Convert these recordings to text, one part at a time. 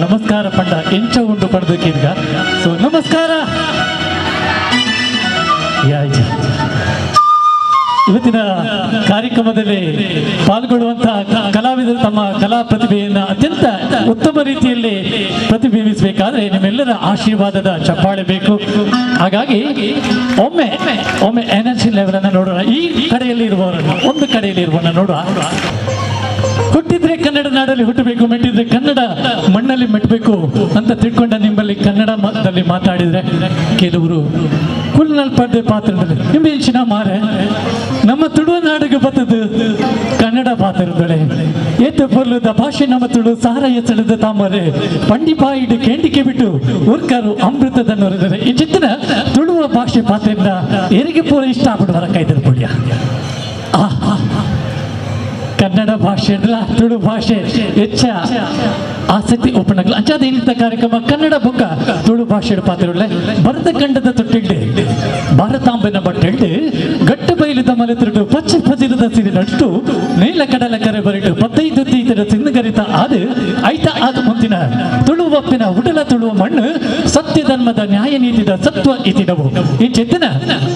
ನಮಸ್ಕಾರ ಪಂಡ ಎಂಚ ಉಂಡು ಪಡೆದು ಕೀರ್ಗ. ಸೊ ನಮಸ್ಕಾರ. ಯಾಯ್ಜಿ. ಇವತ್ತಿನ ಕಾರ್ಯಕ್ರಮದಲ್ಲಿ ಪಾಲ್ಗೊಳ್ಳುವಂತಹ ಕಲಾವಿದರು ತಮ್ಮ ಕಲಾ ಪ್ರತಿಭೆಯನ್ನು ಅತ್ಯಂತ ಉತ್ತಮ ರೀತಿಯಲ್ಲಿ ಪ್ರತಿಬಿಂಬಿಸಬೇಕಾದ್ರೆ ನಿಮ್ಮೆಲ್ಲರ ಆಶೀರ್ವಾದದ ಚಪ್ಪಾಳೆ ಬೇಕು. ಹಾಗಾಗಿ ಒಮ್ಮೆ ಒಮ್ಮೆ ಎನರ್ಜಿ ಲೆವೆಲ್ ಅನ್ನು ನೋಡೋಣ. ಈ ಕಡೆಯಲ್ಲಿ ಇರುವವರನ್ನು, ಒಂದು ಕಡೆಯಲ್ಲಿ ಇರುವವರನ್ನ ನೋಡುವ. ಹುಟ್ಟಿದ್ರೆ ಕನ್ನಡ ನಾಡಲ್ಲಿ ಹುಟ್ಟಬೇಕು, ಮೆಟ್ಟಿದ್ರೆ ಕನ್ನಡ ಮಣ್ಣಲ್ಲಿ ಮೆಟ್ಟಬೇಕು ಅಂತ ತಿಳ್ಕೊಂಡ ನಿಮ್ಮಲ್ಲಿ ಕನ್ನಡದಲ್ಲಿ ಮಾತಾಡಿದ್ರೆ ಕೆಲವರು ಕುಲ್ನಲ್ಲಿ ಪಡ್ಡೆ ಪಾತ್ರದಲ್ಲಿ ನಿಮ್ಮ ಹೆಚ್ಚಿನ ಮಾರೆ ನಮ್ಮ ತುಳು ನಾಡಿಗೆ ಬತ್ತದು ಕನ್ನಡ ಪಾತ್ರದಳೆ ಏತ ಪೊರ್ಲುದ ಭಾಷೆ ನಮ್ಮ ತುಳು ಸಾರ ಎಸಳದ ತಾಮರೆ ಪಂಡಿಪಾಯಿಡು ಕೇಂಡಿಕೆ ಬಿಟ್ಟು ಉರ್ಕರು ಅಮೃತದ ನೊರೆದರೆ. ಈ ಚಿತ್ತಿನ ತುಳುವ ಭಾಷೆ ಪಾತ್ರೆಯಿಂದ ಎರಿಗೆ ಪೂರ ಇಷ್ಟ ಆಗ್ಬಿಡುವರ ಕೈದರು ಪುಳ್ಯ. ಆ ಕನ್ನಡ ಭಾಷೆ ಅಲ್ಲ, ತುಳು ಭಾಷೆ ಹೆಚ್ಚ ಆಸಕ್ತಿ ಒಪ್ಪಣಗಳು. ಅಂಚಾದ ಇಂಥ ಕಾರ್ಯಕ್ರಮ ಕನ್ನಡ ಬೊಕ್ಕ ತುಳು ಭಾಷೆ ಪಾತ್ರೆಯುಳ್ಳೆ. ಭರತ ಖಂಡದ ತೊಟ್ಟಿಲ್ಡೆ ಭಾರತಾಂಬೆನ ಬಟ್ಟೆಲ್ಡೆ ಗಟ್ಟ ಬೈಲಿದ ಮಲೆತಿರುಟು ಪಚ್ಚೆ ಪಜಿರದ ಸಿರಿ ನಟ್ಟು ನೀಲ ಕಡಲ ಕರೆ ಬರಿಟು ಪತ್ತೈದು ತೀತರ ಸಿಂಗರಿತ ಆದ ಐತ ಆದ ಮುಂದಿನ ತುಳುವಪ್ಪಿನ ಉಡಲ ತುಳುವ ಮಣ್ಣು ಸತ್ಯ ಧರ್ಮದ ನ್ಯಾಯ ನೀತಿದ ಸತ್ವ ಇತಿನವು. ಈ ಚೆತ್ತನ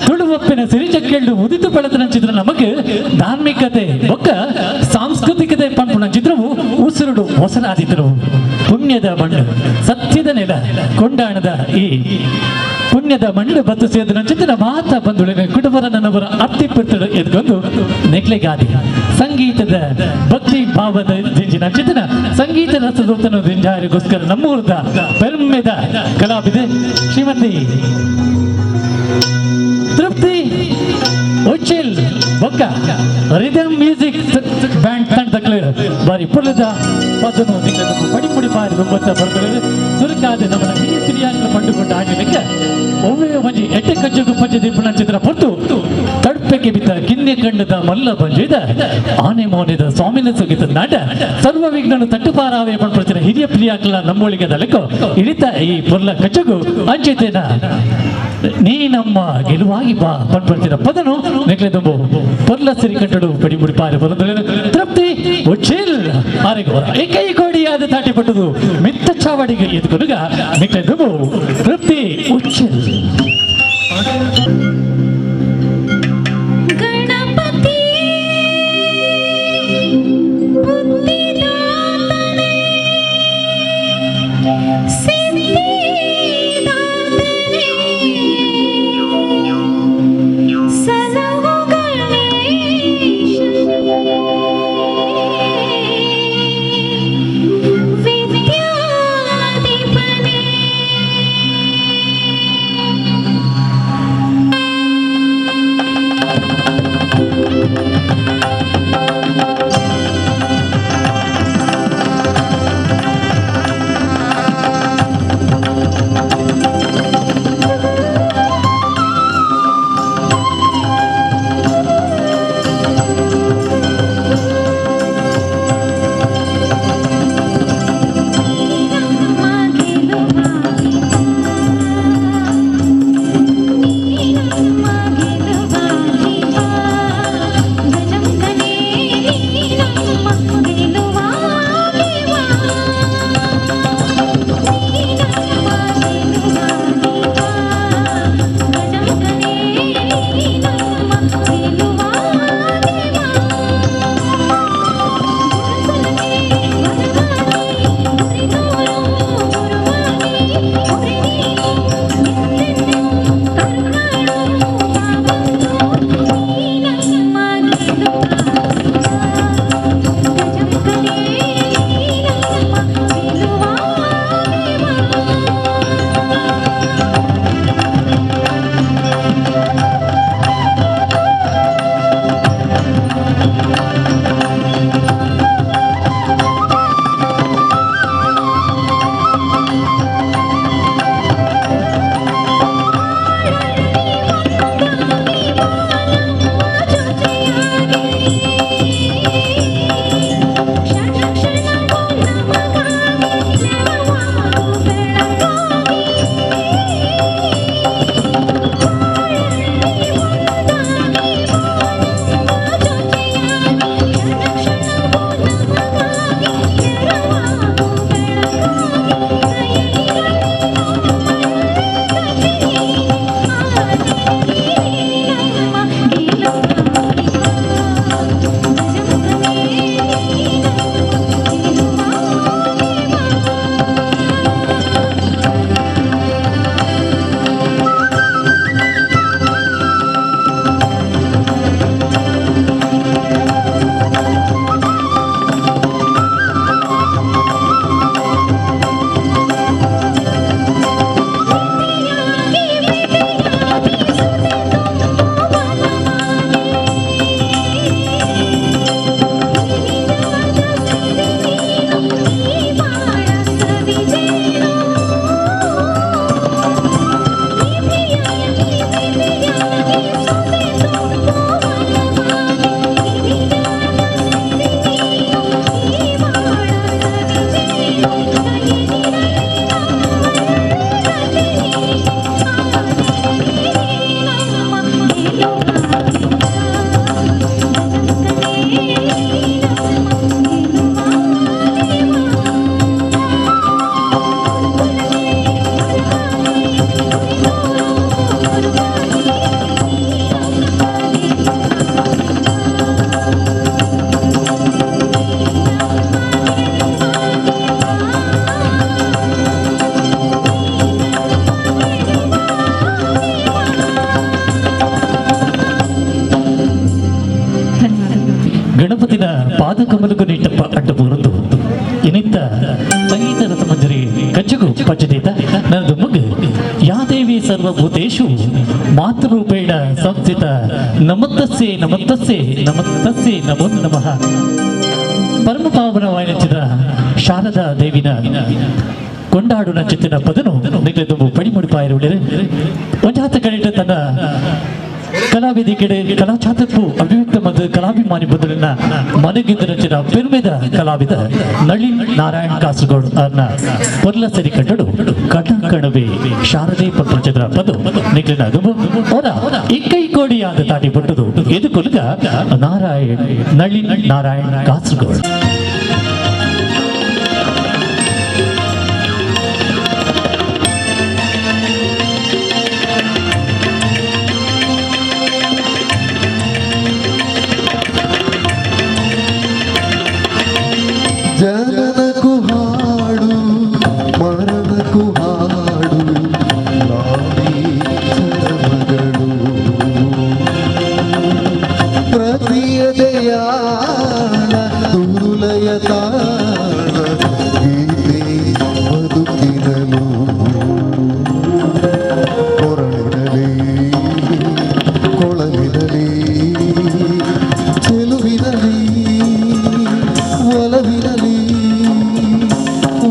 ತುಳುವಪ್ಪಿನ ಸಿರಿಚಕ್ಕೆಳ್ಳು ಉದಿತು ಪಡೆದ ಚಿತ್ರ ನಮಗೆ ಧಾರ್ಮಿಕತೆ ಬೊಕ್ಕ ಸಾಂಸ್ಕೃತಿಕತೆ ಪಂಪುಣ ಚಿತ್ರವು ಉಸಿರುಡು ಹೊಸರಾದಿದ್ರು. ಪುಣ್ಯದ ಮಣ್ಣು, ಸತ್ಯದ ನೆಲ ಕೊಂಡಾಣದ ಈ ಪುಣ್ಯದ ಮಣ್ಣು ಬತ್ತು ಸೇರಿದ ಚಿತ್ರ ಮಾತ ಬಂದುಳಿನ ಕುಟುಂಬರ ನನ್ನವರ ಅರ್ತಿ ಪೆರ್ತಡು ಎದ್ಕೊಂಡು ನೆಕ್ಲೆಗಾದಿ ಸಂಗೀತದ ಭಕ್ತಿ ಭಾವದ ದಿಂಜಿನ ಚಿತ್ರ ಸಂಗೀತ ರಸದೂತನ ದಿಂಜಾರಿಗೋಸ್ಕರ ನಮ್ಮೂರದ ಪೆರ್ಮೆದ ಕಲಾವಿದೆ ಶ್ರೀಮತಿ ತೃಪ್ತಿ ಉಚ್ಚಿಲ್ ಬೊಕ್ಕ ರಿದಮ್ ಮ್ಯೂಸಿಕ್ ಬ್ಯಾಂಡ್ ತಂಡದಕ್ಲು ಬಾರಿ ಪುರ್ಲದ ಪದನು ಪಡಿ ಪುಡಿ ಪಾರಿ ಒಂಬತ್ತ ಬರ್ತದೆ. ಸುರುಕಾದ ನಮ್ಮನ ಹಿರಿಯ ಪಿರಿಯಾಕ್ಲು ಪಂಡುಕೊಂಡ ಆಡಿನಕ್ಕೆ ಒಮ್ಮೆ ಒಂಜಿ ಎಟ್ಟೆ ಕಜ್ಜಗು ಪಂಜ ದಿಪ್ಪುನ ಚಿತ್ರ ಪೊಟ್ಟು ತಡ್ಪೆಗೆ ಬಿದ್ದ ಕಿನ್ನೆ ಕಂಡದ ಮಲ್ಲ ಬಂಜಿದ ಆನೆ ಮೋನಿದ ಸ್ವಾಮಿನ ಸುಗಿತ ನಾಟ ಸರ್ವ ವಿಘ್ನನು ತಟ್ಟುಪಾರಾವೆ ಪಂಡ್ಪಡಿಸಿದ ಹಿರಿಯ ಪ್ರಿಯಾಕ್ಲ ನಮ್ಮೊಳಿಗೆ ದಲಕೋ ಇಳಿತ ಈ ಪೊರ್ಲ ಕಚ್ಚಗು ಅಂಚೆತೇನ ನೀ ನಮ್ಮ ಗೆಲುವಾಗಿ ಬಾ ಪಂಡ್ಪಡಿಸಿದ ಪದನು ನೆಕ್ಲೆ ದುಂಬು ಪೊರ್ಲ ಸಿರಿ ಕಟ್ಟಡು ಪಡಿ ಮುಡಿ ಪಾರೆ ಬರದೊಳೆ ತೃಪ್ತಿ ಉಚ್ಚಿಲ್ ಆರೆಗೋರ ಏಕೈ ಕೋಡಿಯಾದ ತಾಟಿ ಪಟ್ಟದು ಮಿತ್ತ ಚಾವಡಿಗೆ ಎದುಕೊನುಗ ನೆಕ್ಲೆ ದುಂಬು ತೃಪ್ತಿ ಉಚ್ಚಿಲ್. ಗಣಪತಿ ಬುದ್ಧಿದಾತನೆ ಸಿದ್ಧಿದಾತನೆ ಸಲಹು ಗಣೇಶ ವಿದ್ಯಾಧಿಪನೆ. ಪಾದಕಮಲಗು ನೀಟಪ್ಪ ಅಡ್ಡ ಬೂರಂದು ಇನಿತ್ತ ಸಂಗೀತ ರಸಮಂಜರಿ ಕಜ್ಜಗು ಪಂಚದೀತ ನನ್ನದು ಮಗು ಯಾದೇವಿ ಸರ್ವಭೂತೇಶು ಮಾತೃರೂಪೇಣ ಸಂಸ್ಥಿತ ನಮತ್ತಸ್ಸೆ ನಮತ್ತಸ್ಸೆ ನಮತ್ತಸ್ಸೆ ನಮೋ ನಮಃ. ಪರಮ ಪಾವನವಾಯಿನಂಚಿನ ಶಾರದಾ ದೇವಿನ ಕೊಂಡಾಡುನ ಚಿತ್ತಿನ ಪದನು ನಿಗಲೆದುಂಬು ಪಡಿಮುಡಿಪಾಯರುಳಿರೆ ಒಂಜಾತ ಕಡೆಟ ತನ್ನ ಕಲಾವೇದಿಕೆಡೆ ಕಲಾಚಾತಕ್ಕೂ ಅಭಿವ್ಯಕ್ತ ಮತ್ತು ಕಲಾಭಿಮಾನಿ ಬದಲಿನ ಮನೆಗಿದ್ದ ರಚಿನ ಪೆರುಮೆದ ಕಲಾವಿದ ನಳಿನ್ ನಾರಾಯಣ್ ಕಾಸರಗೋಡ್ ಅನ್ನ ಪೊರ್ಲ ಸರಿ ಕಟ್ಟಡು ಕಣ ಕಣವೆ ಶಾರದೆ ಪತ್ರಚಂದ್ರ ಪದು ನಿಗ್ಲಿನ ದುಂಬು ಓದ ಇಕ್ಕೈ ಕೋಡಿಯಾದ ತಾಟಿ ಪಟ್ಟದು ಎದುಕೊಲುಗ ನಾರಾಯಣ್ ನಳಿನ್ ನಾರಾಯಣ್ ಕಾಸರಗೋಡ್. ಜನನಕ್ಕೂ ಹಾಡು ಮರಣಕ್ಕೂ ಹಾಡು ನಾನೀ ಮಗಳು ಪ್ರತಿಯದೆಯಾಳ ದುರುಲಯ ತಾಳ ಗೀತೆ ಬದುಕಿನಲು ಕೊರಳಿನಲಿ ಕೊಳಲಿನಲಿ ಚೆಲುವಿನಲಿ ಒಲವಿನಲಿ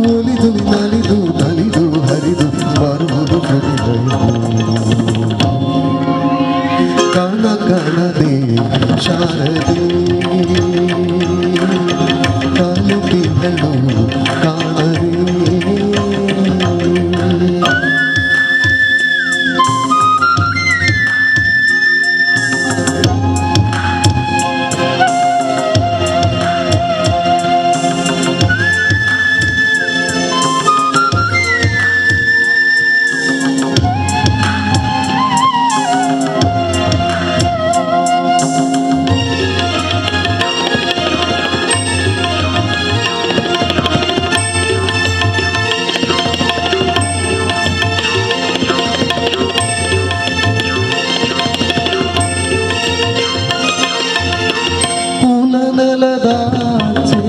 ಒಲಿದು ನಲಿದು ನಲಿದು ಹರಿದು ಬರುವುದು ಕವಿದೆಯು. ಕಣ ಕಣದೆ ಶಾರದೆ ಕಾಲುತಿಹಳು ಕಾಣದೆ. ಪುಲನಲದಾಚೆ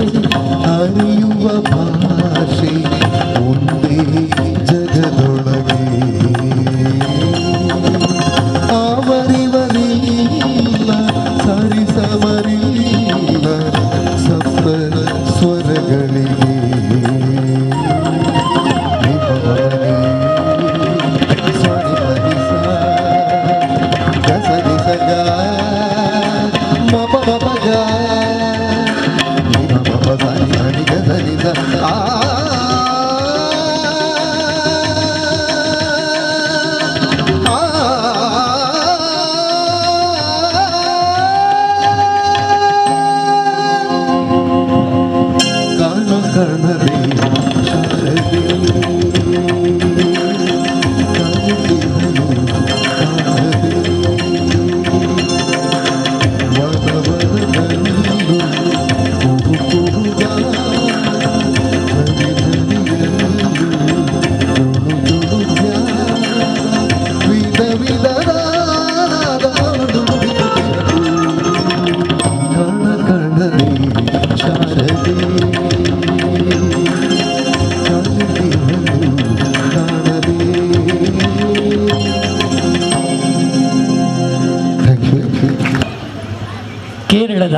ಹರಿಯುವ ಭಾಷೆ ಒಂದೇ ಜಗದೊಳಗೆ ಆವರಿವರಿಲ್ಲ ಸರಿಸಮರಿಲ್ಲ ಸಪ್ತ ಸ್ವರಗಳಿಗೆ ಕಣ ಕಣವೇ ಶಾರದೆ ಕವಿತೆಗಳು ಕಾಣದೆ ವನ ವನದಲ್ಲೂ ಕುಹು ಕುಹುಗಾನ ಧನಿ ಧನಿಯಲ್ಲೂ ತುಳು ತುಳು ಧ್ಯಾನ ವಿಧ ವಿಧದ ಕಣ ಕಣವೇ ಶಾರದೆ ಕವಿತೆಗಳು ಕಾಣದೆ. Thank you. ಕೇರಳದ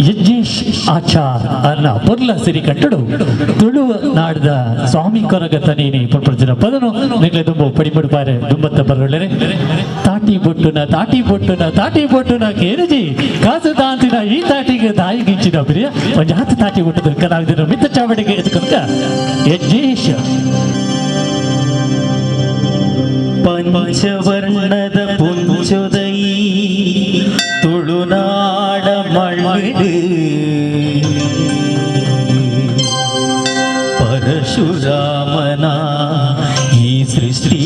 ಯಜ್ಞೇಶ್ ಆಚಾರ್ ಅನ್ನ ಪೊರ್ಲ ಸಿರಿ ಕಟ್ಟಡು ತುಳು ನಾಡದ ಸ್ವಾಮಿ ಕೊರಗ ತನೇನಿ ಪೊರ್ಪರ್ಜನ ಪದನು ನಿಗ್ಲೆ ದುಂಬು ಪಡಿಮುಡಿಪಾರೆ ದುಂಬತ್ತ ಬರೊಳ್ಳೆರೆ ತಾಟಿ ಬೊಟ್ಟುನ ತಾಟಿ ಬೊಟ್ಟುನ ತಾಟಿ ಬೊಟ್ಟುನ ಕೇರಜಿ ಕಾಸು ತಾಂತಿನ ಈ ತಾಟಿಗೆ ತಾಯಿ ಗಿಂಚಿನ ಪ್ರಿಯ ಒಂದು ಹತ್ತು ತಾಟಿ ಬೊಟ್ಟದ ಕಲಾವಿದರ ಮಿತ್ತ ಚಾವಡಿಗೆ ಎದುಕೊಂಡ ಯಜ್ಞೇಶ್. ಪಂಚವರ್ಣದ ಪುಂಚುದೈ ತುಳುನಾಡ ಮಳ್ಳಿಡು ಪರಶುರಾಮನ ಈ ಸೃಷ್ಟಿ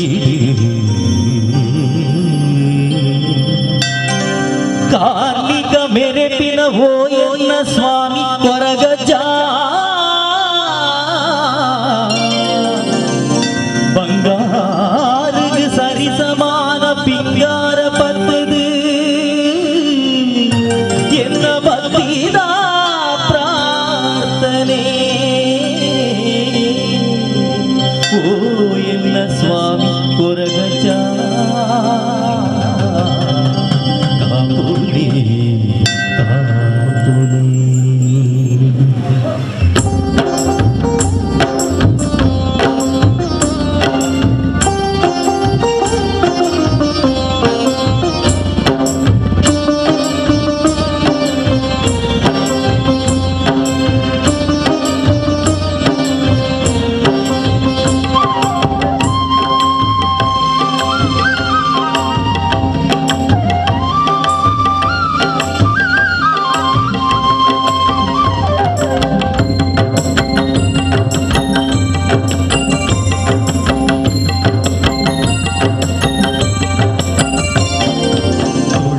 ಕಾರ್ಮಿಕ ಮೆರೆಪಿನ ಓಯನ್ನ ಸ್ವಾಮಿ ಕೊರಗಜ್ಜ ಬಂಗಾರಿಗೆ ಸರಿಸಮಾನ ಪಿಂಗಾರ ಪತ್ತದು ಎನ್ನ ಭಕ್ತಿದ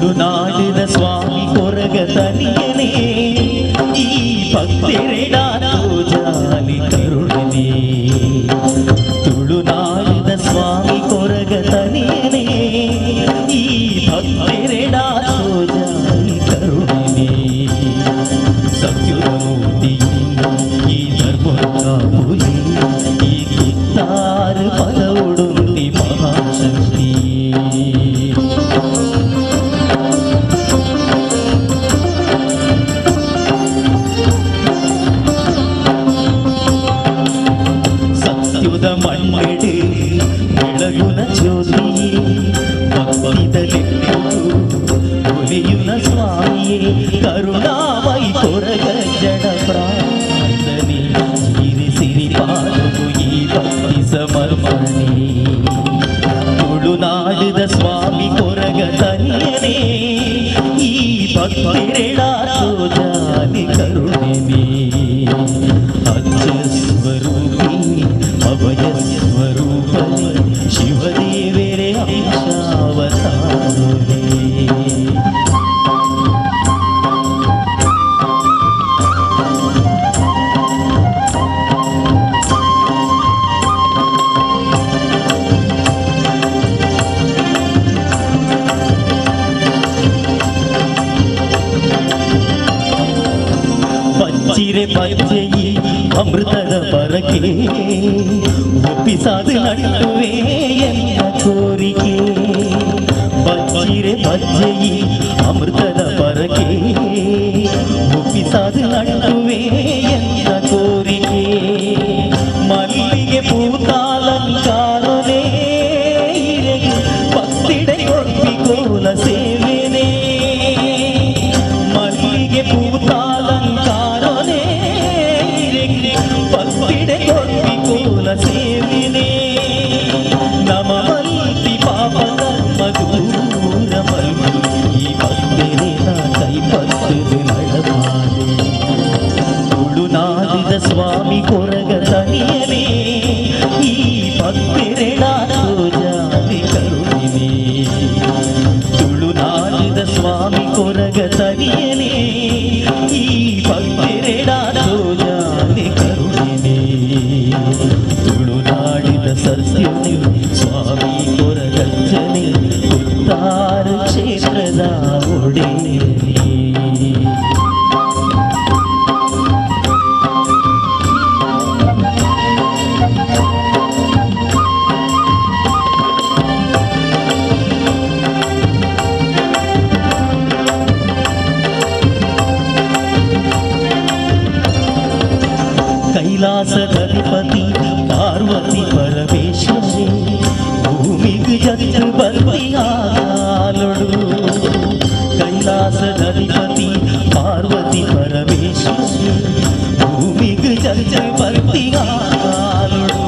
ತುಳುನಾಡಿದ ಸ್ವಾಮಿ ಕೊರಗ ತನಿಯನೇ ಈ ಭಕ್ತರೆಡ ತೋಜಾಲಿ ಕರುಣನೆ. ತುಳುನಾಡಿದ ಸ್ವಾಮಿ ಕೊರಗ ತನಿಯನೇ ಈ ಭಕ್ತರೆಡ ತೋಜಾಲಿ ಕರುಣನೆ. ಸತ್ಯದ ಮೂರ್ತಿಯು ಈ ಧರ್ಮದ ಕಾಪುಲೆ ಈ ಕಿತ್ತಾರ ಪದವುಡುಂದಿ ಮಹಾಶಕ್ತಿ. ಸತ್ಯುದ ಮಣ್ಣೆಡೆ ಬೆಳಗುನ ಜ್ಯೋತಿಯೇ ಭಕ್ತಿದ ಲೆಪ್ಪುಗು ಒಲಿಯುನ ಸ್ವಾಮಿಯೇ ಕರುಣಾಮಯಿ ಕೊರಗ ಜಡ ಪ್ರಾರ್ಥನೆ ಸಿರಿ ಸಿರಿ ಪಾದವು ಈ ಭಕ್ತಿ ಸಮರ್ಪಣೆ. ತುಳುನಾಡಿದ ಸ್ವಾಮಿ ಕೊರಗ ತನಿಯನೇ ಈ ಭಕ್ತಿರೆಡ ತೋಜಾಲಿ ಕರುಣನೆ. ಅಜ್ಜ ಸ್ವರೂಪಿ ಅಭಯ ಸ್ವರೂಪನೆ ಶಿವದೇವರೇ ಅಂಶಾವತಾರನೆ. ಬಚ್ಚಿರೆ ಬಚ್ಚೆಯಿ ಅಮೃತದ ಪರಕೆ ಒಪ್ಪಿಸಾದು ನಟ್ಟುವೆ ಎನ್ನ ಕೋರಿಕೆ. ಬಚ್ಚಿರೆ ಬಚ್ಚೆಯಿ ಅಮೃತದ ಪರಕೆ ಒಪ್ಪಿಸಾದು ನಟ್ಟುವೆ ಎನ್ನ ಕೋರಿಕೆ. ಮಲ್ಲಿಗೆ ಪೂತಾಲಂಕಾರನೇ ಭಕ್ತಿಡೆ ಕೊಪ್ಪಿ ಕೋಲ ಸೇವೆನೇ. ಮಲ್ಲಿಗೆ ಪೂತಾಲಂಕಾರನೇ ಭಕ್ತಿಡೆ ಕೊಪ್ಪಿ ಕೋಲ ಸೇವೆನೇ. ನಮ ಮಲ್ತಿ ಪಾಪ ಕರ್ಮ ದೂರ ಮಲ್ಪು ಈ ಭಕ್ತರೆ ಕೈ ಪತ್ತದು ನಡಪಾದೆ. ತುಳುನಾಡಿದ ಸ್ವಾಮಿ ಕೊರಗ ತನಿಯನೇ ಈ ಭಕ್ತರೆಡ ತೋಜಾಲಿ ಕರುಣಿನೇ. ತುಳುನಾಡಿದ ಸ್ವಾಮಿ ಕೊರಗ ತನಿಯನೇ ಈ ಭಕ್ತರೆಡ ತೋಜಾಲಿ ಕರುಣಿನೇ. ತುಳುನಾಡಿದ ಸತ್ಯನೇ ಸ್ವಾಮಿ ಕೊರಗಜ್ಜನೆ ಕುತ್ತಾರ ಕ್ಷೇತ್ರದ ಒಡೆಯನೇ. ಕೈಲಾಸದಧಿಪತಿ ಪಾರ್ವತಿ ಪರಮೇಶ್ವರಿ ಭೂಮಿಗೆ ಜತ್ತು ಬಂದಿಯಾಲೊಡು. ಕೈಲಾಸದಧಿಪತಿ ಪಾರ್ವತಿ ಪರಮೇಶ್ವರಿ ಭೂಮಿಗೆ ಜತ್ತು ಬಂದಿಯಾಲೊಡು.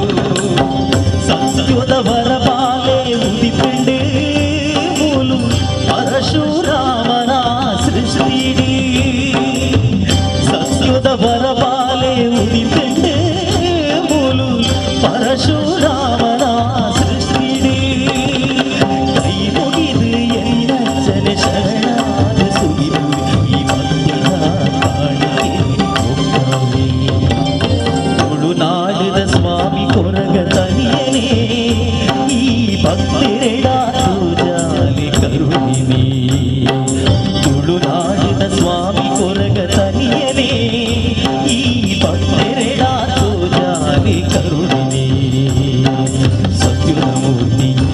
ಸತ್ಯದ ವರಬಾಲೆ ಉದಿಪಿಂಡೆ ಮೂಲು ಪರಶುರಾಮನ ಸೃಷ್ಟಿಡಿ. ಸತ್ಯದ ವರಬಾಲೆ ಉದಿಪಿಂಡೆ ಮೂಲು ಪರಶುರಾಮನ ಸೃಷ್ಟಿಡಿ. ಕೈ ಮುಗಿದು ಎನ್ನಜ್ಜನೆ ಶರಣಾದ ಸುಗಿದು ಈ ಭಕ್ತಿಯ ಕಾಣಿಕೆ ಒಪ್ಪವೇ. ತುಳುನಾಡಿದ ಸ್ವಾಮಿ ಕೊರಗ ತನಿಯನೇ ಈ ಭಕ್ತಿರೆಡ ತೋಜಾಲಿ ಕರುಣಿನೇ. ತುಳುನಾಡಿದ ಸ್ವಾಮಿ ಕೊರಗ ತನಿಯನೇ ಈ ಭಕ್ತರೆಡ ತೋಜಾಲಿ ಕರುಣಿನೇ. ಸತ್ಯದ ಮೂರ್ತಿಯು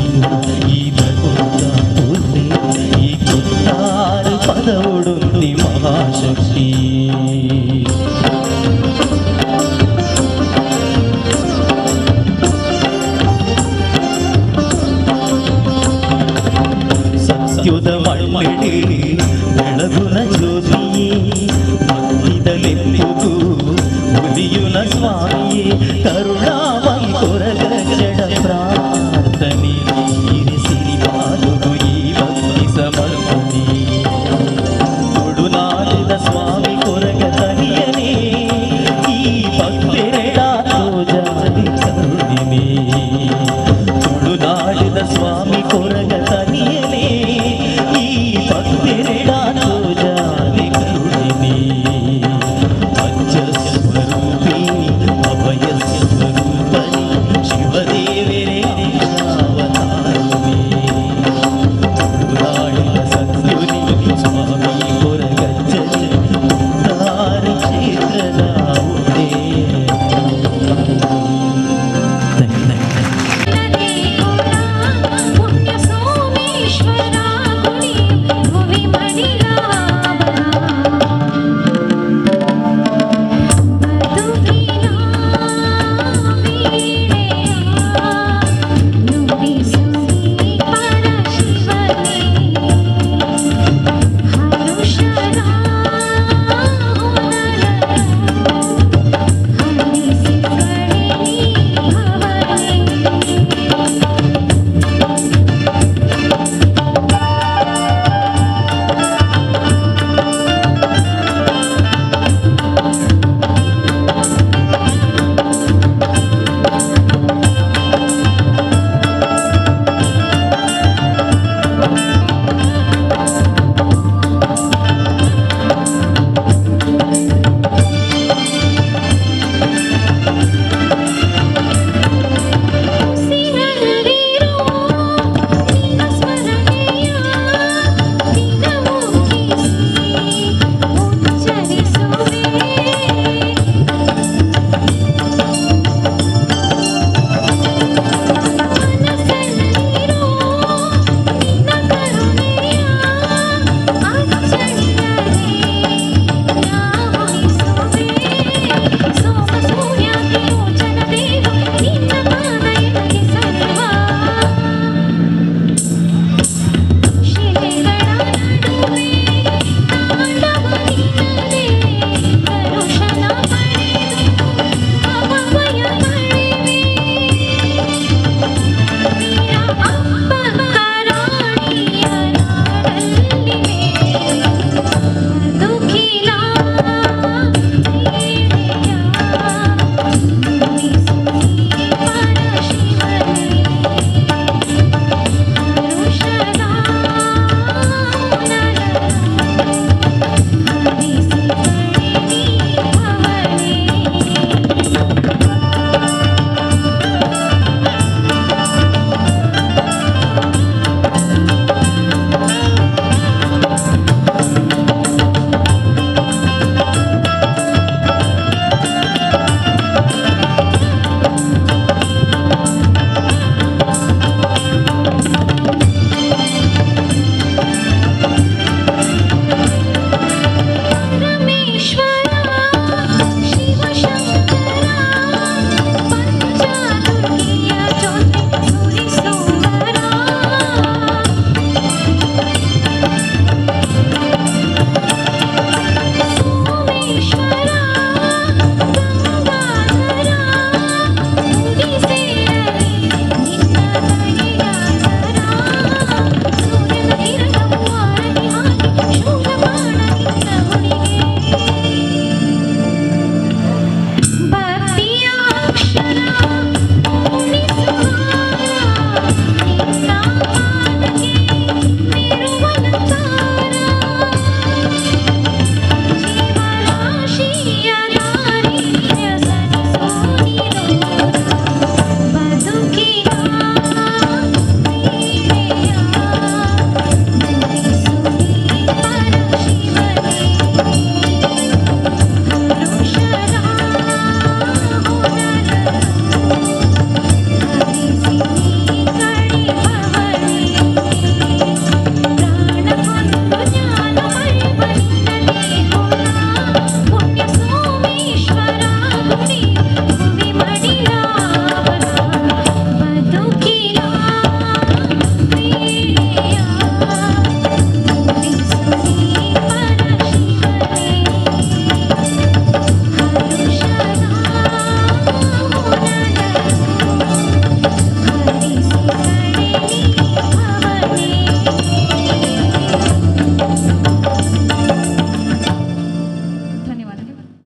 ಈ ಧರ್ಮದ ಪೂರ್ಣೆ ಈ ಕುತ್ತಾರ ಪದವುಡುಂದಿ ಮಹಾಶಕ್ತಿ. ಸತ್ಯದ ಮಣ್ಣೆಡೆ ಬೆಳಗುನ ಜ್ಯೋತಿಯೇ ಭಕ್ತಿದ ಲೆಪ್ಪುಗು ಒಲಿಯುನ ಸ್ವಾಮಿಯೇ ಕರುಣಾಮಯಿ ಕೊರಗ ಜಡ ಪ್ರಾರ್ಥನೆ ಹಿರಿ ಸಿರಿ ಪಾದುಗು ಈ ಭಕ್ತಿ ಸಮರ್ಪಣೆ.